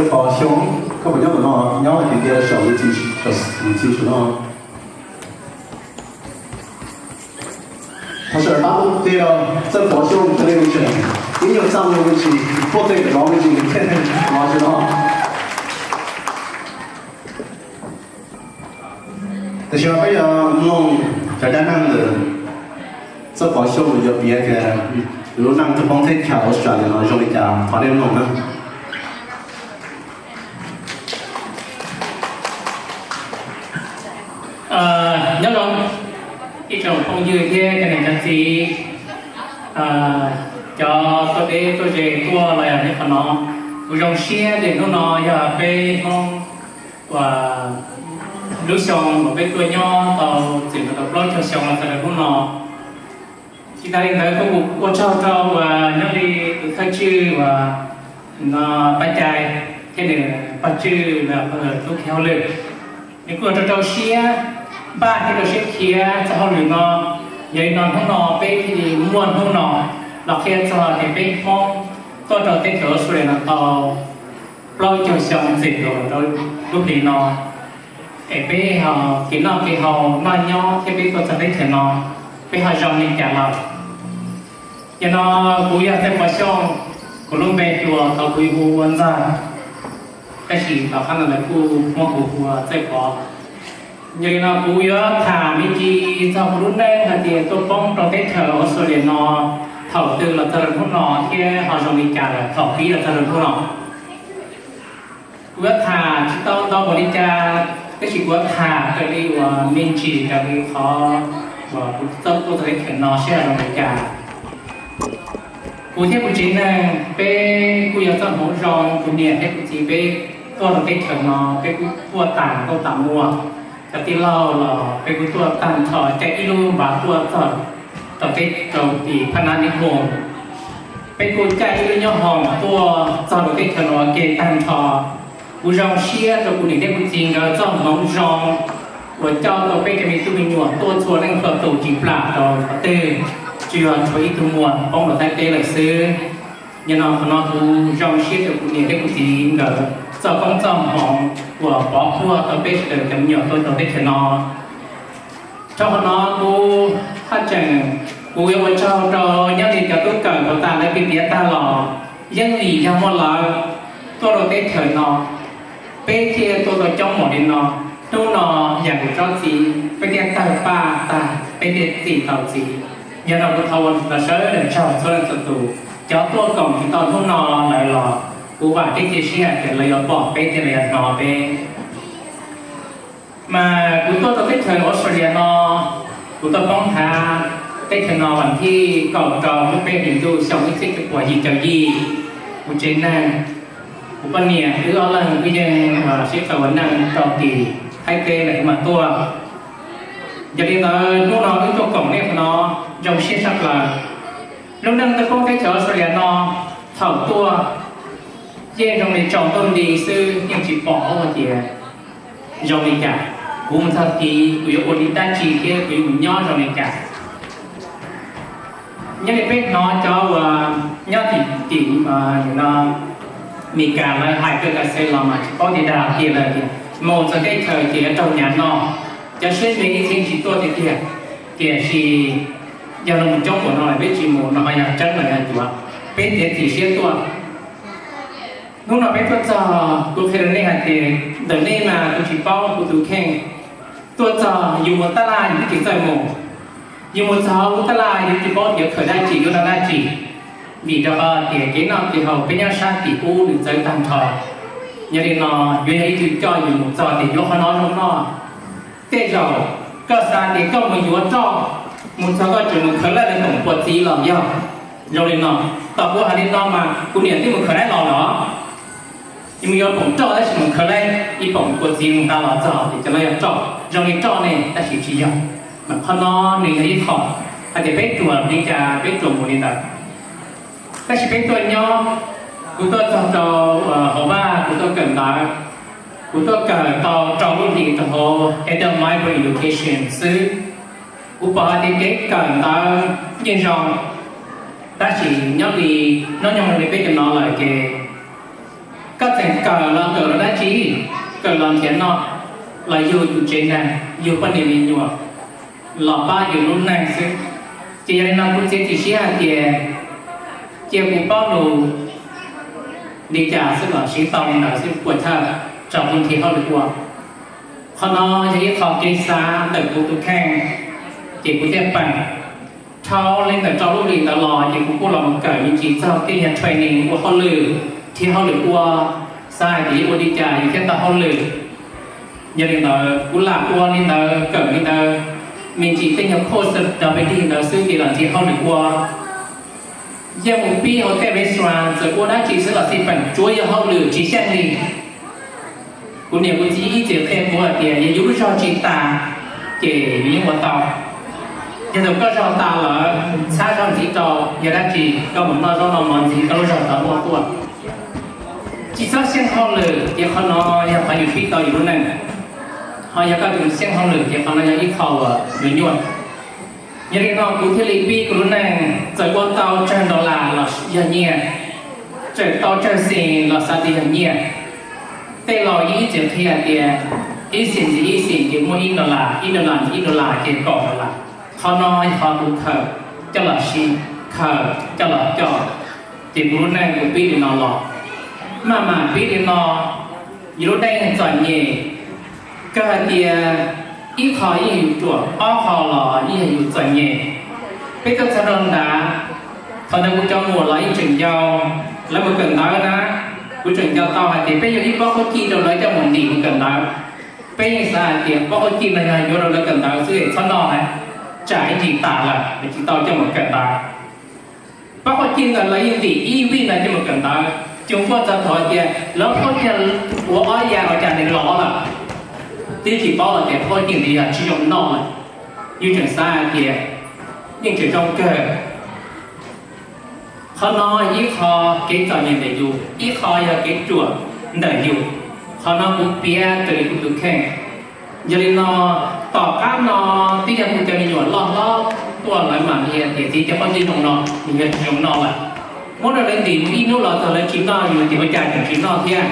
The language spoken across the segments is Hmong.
Pov Xyooj, koj puas nyob ntawm no? Nyob ces cia saum ntsis saum no. Thov sawv daws pab ua ke rau Txawj Pov Xyooj, ib nyuag txaj muag me ntsis, puag tej ntawm no me ntsis thiaj no tsis no. Tam sim no peb yuav mloog cov dab neeg ntawm Txawj Pov Xyooj yuav piav tias lub neej tuaj poob teb chaws Australia no zoo li cas, thov nej mloog na. Nyob zoo ib tsoom phooj ywg thiab cov niam cov txiv, cov tuaj deb tuaj ze tuaj los yog nyob qhov no, kuv zoo siab tias hnub no yog peb Hmoob uas lub xyoo uas peb tuaj nyob tau txwm tau plaub caug xyoo los txog rau hnub no. Tsis tas li ntawd kuj ua tsaug rau uas nyob li tus thawj tswj uas no Paj Cai thiab nws pog tswj Tub Khiv Hauj Lwm, nws kuj ua rau rau siab npaj thiab rau siab khiav txog hauj lwm no. Yog li no hnub no peb thiaj li muaj hnub no los qhia txog tias peb Hmoob tuaj rau teb chaws Australia no tau plaub caug xyoo txwm los rau lub hli no, es peb ho kev noj kev haus noj nyob thiab peb tuaj txog teb chaws no peb ho zoo li cas lawm. Yog no kuv yog Txawj Pov Xyooj, kuv lub npe hluas tau kuv hu ua Ntxawg, tab sis tom qab no lawv kuj muab kuv hu ua Txawj Pov. Yog li no kuv yuav tham me ntsis txog kuv lub neej hais tias tuaj poob rau teb chaws Australia no thaum twg los txog rau hnub no thiab ho zoo li cas lawm thaum pib los txog rau hnub no. Kuv yuav tham tsis tau ntau npaum li cas, tab sis kuv yuav tham raws li uas me ntsis raws li qhov uas kuv txawj tuaj txog teb chaws no seb ho zoo li cas. Kuv thiab kuv tsev neeg peb kuj yog txoj hmoov zoo, kuv niam thiab kuv txiv peb tuaj rau teb chaws no peb kuj tuaj tas nkauj tas muag. Cov tij laug los peb kuj tuaj tag nrho caij ib lub npav tuaj txog rau teb rau tim Phab Nab Nib Hoos. Peb kuj caij ib lub nyob hoom tuaj txog rau teb chaws no ua ke tag nrho. Kuv zoo siab rau kuv niam thiab kuv txiv nkawd txoj hmoov zoo uas coj tau peb cov me tub me nyuam tuaj txhua leej txhua tus tsis plam rau qhov twg, tsuas yog tshuav ib tug muam poob rau Thaib teb lawm xwb. Yog no qhov no kuv zoo siab rau kuv niam thiab kuv txiv nkawd txoj koob txoj hmoov uas pov puag tau peb sawv daws cov me nyuam tuaj rau teb chaws no. Rau qhov no kuv haj tseem, kuv yuav ua tsaug rau nyob li cov tub kawm puag ta lawv piav piav tag los yeej vim yog muaj lawv tuaj rau teb chaws no, peb thiaj tuaj tau coob npaum li no. Hnub no yam kuv tsob txiv peb thiaj tawg paj tag, peb thiaj txim tau txiv. Yog no kuv thov ua sawv daws tsaug txhua leej txhua tus, cov tuaj koom tsis tau hnub no lawm los kuv vam thiab cia siab hais tias lawv yuav pom peb thiab lawv yuav hnov peb. Mas kuv tuaj rau teb chaws Australia no, kuv tuaj poob hauv teb chaws no vas thib kaum rau lub peb hlis ntuj xyoo ib txhiab cuaj puas yim caum yim. Kuv tsev neeg, kuv poj niam wb ob leeg wb yeej sib tau ua neej rau tim Thaib teb lawm kuv mam tuaj. Yog li ntawd hnub no wb tuaj koom nej qhov no zoo siab tshaj plaws. Lub neej tuaj poob teb chaws Australia no thaum tuaj yeej zoo li tsaus ntuj nti xwb, yeej tsis pom hais tias zoo li cas, kuv mus txog tid kuv yuav ua li dab tsi thiab kuv yuav mus nyob zoo li cas. Nyob li peb hnov cov uas nyob tim tim no Meskas lawv hais kawg tas xwb los mas tsis paub tias dag tiag lawm tias mus txog teb chaws ces yuav raug nyav noj. Cov siab ntev ib txhia tsis tuaj tiag tiag, tiam sis yog los mus coob npaum no lawm peb tsis mus no ho yog tseeb los yog cuav, peb txiav txim siab tuaj. Hnub no peb tuaj txog, kuv qhia rau nej hais tias ntawm nej mas kuv tsis paub, kuv tus kheej tuaj txog yus mus tab laj yus twb tsis txawj mus, yus mus txog lub tab laj yus tsis paub yuav khaws dab tsi yuav noj dab tsi, vim rau qhov tias kev noj kev haus peb nyob sab tim ub nws txawv tag nrho. Yog li no yuav yog ib tug coj yus mus txog tias yuav qhov no zoo noj. Tej zaum koj xav tias koj mus yuav roj, mus txog koj tseem mus khaws laij li poom kua txiv los yog. Zoo li no, tom kuv hais li no mas kuv niam twb mus khaws laij los lawm. Yus mus yuav poom roj tab sis mus khaws laij ib poom kua txiv mus nqa los txog tias cov no yog roj, zoo li roj ne tab sis tsis yog. Mas qhov no nws yog ib qho hais tias peb ruam li cas peb ruam mus li ntawd. Tab sis peb tuaj nyob, kuv tuaj txog rau hauv vaj, kuv tuaj kawm ntawv, kuv tuaj kawm tau rau lub hlis rau hauv Adult Migrant Education xwb. Kuv pom hais tias kev kawm ntawv yeej zoo, tab sis nyob li hnub nyoog li peb cov no lawm ces Koj tseem kawm los kawm los dab tsi? Kawm los nrhiav noj, los yug yus tsev neeg, yug poj niam me nyuam, los pab yus lub neej xwb. Ces yog li no kuv txiav txim siab hais tias cia kuv paub lus li cas xwb los siv tau li ntawd xwb, puas chawj tso kuv nrhiav hauj lwm ua. Qhov no yog ib qho kev xav ntawm kuv tus kheej, ces kuv thiaj peem. Dhau li ntawm rau lub hlis ntawd los ces kuv kuj los mus kawm me ntsis txog tej yam training ua hauj lwm, nrhiav hauj lwm ua, xav hais tias yuav ua li cas yus thiaj tau hauj lwm. Yog li ntawd kuv lam ua li ntawd, kawm li ntawd, me ntsis tej nyuag course rau peb dig ntawd xwb ces los nrhiav hauj lwm ua. Yeej mus pib hauv tej restaurant, txawm ua dab tsi xwb los xij peem tsuav yog hauj lwm tsis xyeej li. Kuv niam kuv txiv ib txwm qhia kuv hais tias yog yus lub zog tsis tas, ces yus yeej ua tau. Yog tias koj zog tas lawm, txhab zog ntxiv rau, yog dab tsi koj mus noj zaub noj mov ntxiv koj lub zog rov muaj tuaj. Tsis txhob xyeej hauj lwm ces qhov no yog qhov yus pib tau yus lub neej, ho yog koj tseem xyeej hauj lwm ces qhov no yog ib qho uas yuav nyuaj. Yog li no kuv thiaj li pib kuv lub neej, txawm ua tau tsawg dollar los yog nyiaj, txawm tau tsawg xees los xav tias yog nyiaj. Tej laus yeej ib txwm qhia hais tias ib xees ntxiv ib xees ces muaj ib dollar, ib dollar ntxiv ib dollar ces kaum dollar. Qhov no yog qhov kuv khaws coj los siv, khaws coj los coj, ces kuv lub neej kuv pib li no los. Maj mam pib li no, yus lub neej txom nyem, kawg hais tias ib qho yeej yus ruam, ob qho los yeej yog yus txom nyem. Peb tuaj txog rau ntawd, thaum ntawd kuv cov muam los yeej tseem yau, lawv mus kawm ntawv na, kuv tseem nco tau hais tias peb yuav ib pob khaub cij rau lawv coj mus ntim mus kawm ntawv. Peb yeej xav hais tias pob khaub cij no yog yuav rau lawv kawm ntawv xwb es txhob noj na, tsam ib ntsis tas lawm es tsis tau coj mus kawm ntawv. Pob khaub cij ntawd lawv yeej ntim ib vij no coj mus kawm ntawv, ces kuj txog thaum hais tias lawv pob khaub cij ua ob ya ua cas nws lov lawm. Twb tsis paub hais tias pob khaub cij ntawd yog tsis zoo noj lawm, yus tseem xav hais tias yeej tseem zoo kawg. Qhov no ib qho kev txom nyem ntawm yus, ib qho yog kev ruam ntawm yus. Qhov no kuv piav raws li kuv tus kheej. Yog li no, tom qab no twb yog kuv cov me nyuam loj hlob tuaj lawv mam li hais tias txiv, cov pob khaub cij zoo no nws yog tsis zoo noj lawm. Muab rau lawv ntim mus ib hnub los txog lawv tsis noj, yus tias ua cas tseem tsis noj thiab.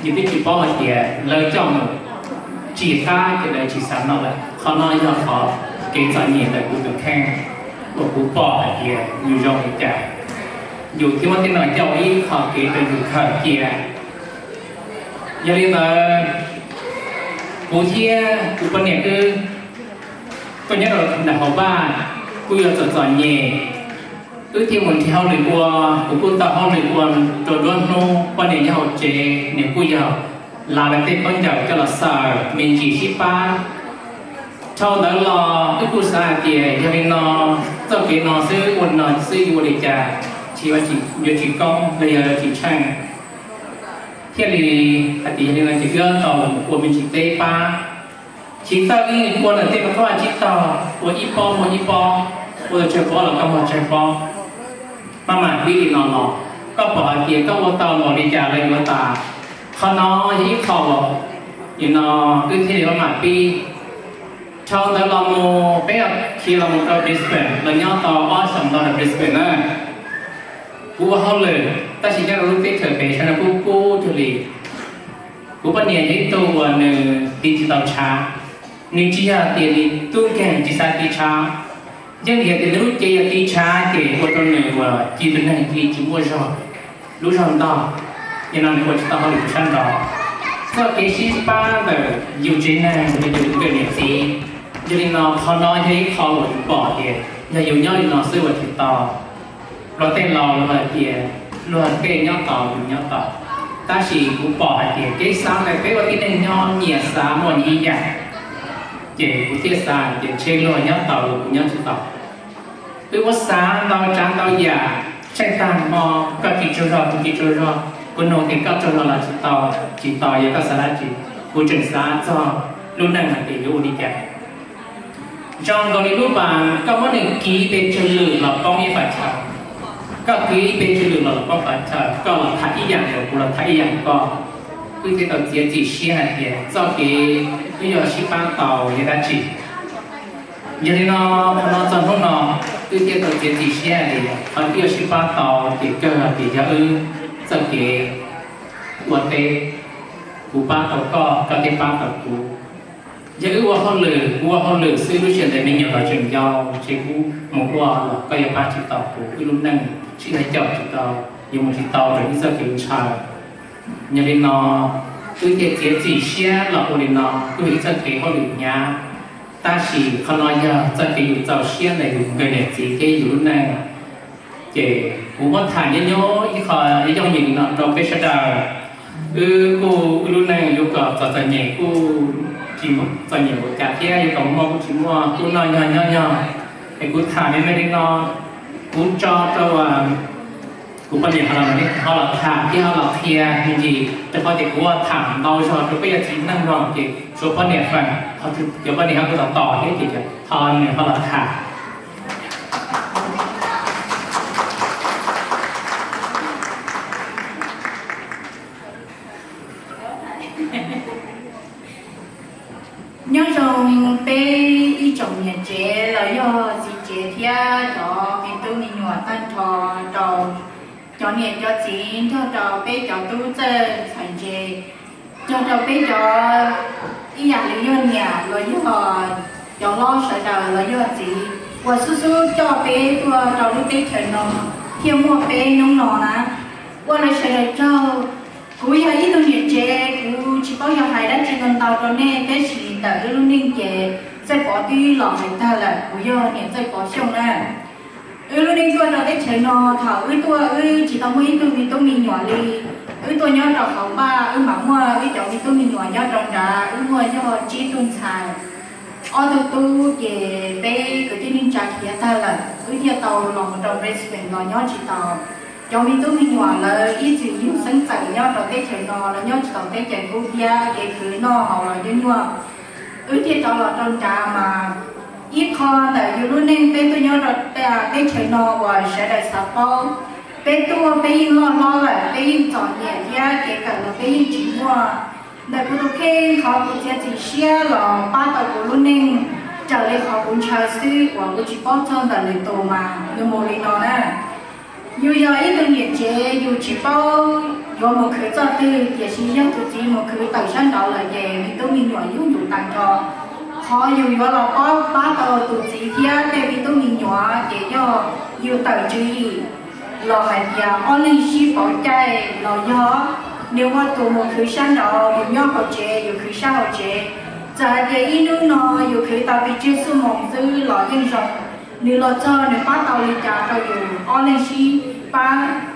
Yus twb tsis paub hais tias lawv coj mus tsis qab ces lawv tsis xav noj lawm. Qhov no yog qhov kev txom nyem ntawm kuv tus kheej uas kuv pom hais tias yus zoo li cas, yus thiaj muab tej no coj ua ib qho kev rau yus khaws cia. Yog li ntawd, kuv thiab kuv poj niam wb tuaj nyob rau ntawm hauv vaj, kuj yog txom txom nyem, wb thiaj mus nrhiav hauj lwm ua. Kuv kuj tau hauj lwm ua rau nruab hnub, poj niam nyob hauv tsev, nws kuj yog lav lawv tej khaub ncaws coj los xaws me ntsis sib pab. Dhau ntawd los wb kuj xav hais tias yog li no, txoj kev no xwb, ua no xwb yuav ua li cas, tsis yuav tsis koob los yog yuav tsis tsheej. Thiaj li hais tias yog li no ces wb tau ua me ntsis teb pab. Chiv tawj ib ua ntawm tej me qhab vaj tsib taug, ua ib pob muag ib pob, ua tau tsawg pob los koj muag tsawg pob. Maj mam pib li no los, koj pom hais tias koj ua tau npaum li cas los yuav tas. Qhov no yog ib qho uas, yog no wb thiaj li maj mam pib. Dhau ntawd los mus peb khiav los mus rau Brisbane, los nyob tau ob xyoos ntau rau Brisbane na. Kuv ua hauj lwm tab sis nyob rau lub teb chaws pem sab no kub kub cuag li. Kuv poj niam yog ib tug uas nws tiv tsis tau tshav, nws tsis yog tias nws tub nkeeg tsis xav tiv tshav, yeej yog tias nws lub cev yog tiv tshav ces ua rau nws uas ci tus neeg ci tsis muaj zog, lub zog ntog, yog no nws ua tsis tau hauj lwm rau sab nraud. Txoj kev sib pab ntawm yus tsev neeg los yog yus nkawm niam txiv, yog li no qhov no yog ib qho uas yus pom tias yog yus nyob li no xwb ua tsis tau. Luag tej laus luag hais tias luag tej nyob tau yus nyob tau, tab sis kuv pom hais tias kev xav ntawm peb ua tib neeg nyob nyias xav muaj nyias ib yam, ces kuv thiaj xav hais tias ntshe luag nyob tau kuv nyob tsis tau. Wb ua xav ntau tsav ntau yam, tsheej tag hmo, koj tsis tsaug zog kuv tsis tsaug zog, kuv nug tias koj tsaug zog los tsis tau, tsis tau yog koj xav dab tsi, kuv tseem xav txog lub neej hais tias yuav ua li cas. Zoo nkaus li lub pas, koj muab nws kiv pes tsawg lwm los poob ib pas chaw, koj kiv pes tsawg lwm los los poob pas chaw, koj los tham ib yam nkaus kuv los tham ib yam nkaus koj. Wb thiaj tau txiav txim siab hais tias txoj kev wb yuav sib pab tau yog dab tsi. Yog li no, qhov no txog hnub no, wb thiaj tau txiav txim siab hais tias qhov wb yuav sib pab tau ces kawg tias yog wb txoj kev ua teb, kuv pab tau koj, koj thiaj pab tau kuv. Yog wb ua hauj lwm, kuv ua hauj lwm xwb, lub sij hawm ntawd me nyuam los tseem yau, ces kuv mus ua los koj yuav pab tsis tau kuv, wb lub neej sib hlais caum tsis tau, yuav mus tsis tau rau ib txoj kev ntshaw. Yog li no, wb thiaj txiav txim siab los ua li no, kuj yog ib txoj kev hauj lwm hnyav, tab sis qhov no yog txoj kev yus txaus siab ntawm yus nkawd niam txiv thiab yus lub neej. Ces kuv muab tham nyob nyob ib qho yooj yim li no rau peb sawv daws. Wb kuj wb lub neej yuav kom txom txom nyem kuj tsis txom nyem ua cas thiab, yuav kom muaj kuj tsis muaj, kuj noj nyog nyob nyog. Es kuv tham me me li no, kuv tso rau kuv poj niam ho los tham thiab ho los qhia me ntsis, rau qhov tias kuv tham ntau zog rau peb yog txiv neej no ces tshuav poj niam feem, cov poj niam ho kuj tos tos thiab ces ho nws ho los tham. Nyob zoo peb ib tsoom niam tsev los yog txiv tsev thiab cov me tub me nyuam tag nrho, rau cov niam cov txiv nrog rau peb cov tub txawj txhais ntse, nrog rau peb cov ib yam li yog niam los yog cov hlob sawv daws los yog txiv uas xub xub coj peb tuaj rau lub teb chaws no thiaj muaj peb hnub no na. Ua lawv sawv daws tsaug. Kuv yog ib tug niam tsev, kuv tsis paub yog hais dab tsi ntau ntau rau nej, tab sis ntawm wb lub neej ces Txawj Pov twb los hais tag lawm, kuv yog niam Txawj Pov Xyooj na. Wb lub neej tuaj rau teb chaws no, thaum wb tuaj wb tsis tau muaj ib tug me tub me nyuam li. Wb tuaj nyob rau hauv npaj, wb mam muaj wb cov me tub me nyuam nyob rau nrad, wb muaj yog tsib tug ntxhais, ob tug tub, ces peb kwv tij neej tsa khiav tag lawm, wb thiaj tau los mus rau Brisbane los nyob tsis tau. Cov me tub me nyuam lawv ib txwm yug xeeb txawm nyob rau teb chaws no, lawv nyob tsis tau teb chaws kub thiab, kev khwv noj haus los nyuaj nyuaj. Wb thiaj rov los rau nrad mas ib qho ntawm yus lub neej peb tuaj nyob rau teb chaws no uas sawv daws xav paub, peb tuaj peb yeej loj hlob lawm, peb yeej txom nyem thiab kev kawm los peb yeej tsis muaj. Ntawm kuv tus kheej qhov kuv txiav txim siab los pab tau kuv lub neej raws li qhov kuv ntshaw xwb uas kuv tsis paub txog ntawm lwm tus mas nws mus li no na. Yus yog ib tug niam tsev, yus tsis paub yuav mus khwv txoj twg, tiam sis yog tus txiv mus khwv tawm sab nraud lawm ces me tub me nyuam yog yus tag nrho. Qhov yus yuav los pab pab tau tus txiv thiab tej me tub me nyuam ces yog yus tawm tswv yim los hais tias ob leeg sib pauv caij los yog nws ua tus mus khwv sab nraud, yus nyob hauv tsev, yus khwv sab hauv tsev. Txawm hais tias ib hnub no yus khwv tau pes tsawg xuab moos xwb los yeej zoo, nws los txog nws pab tau li cas rau yus, ob leeg sib pab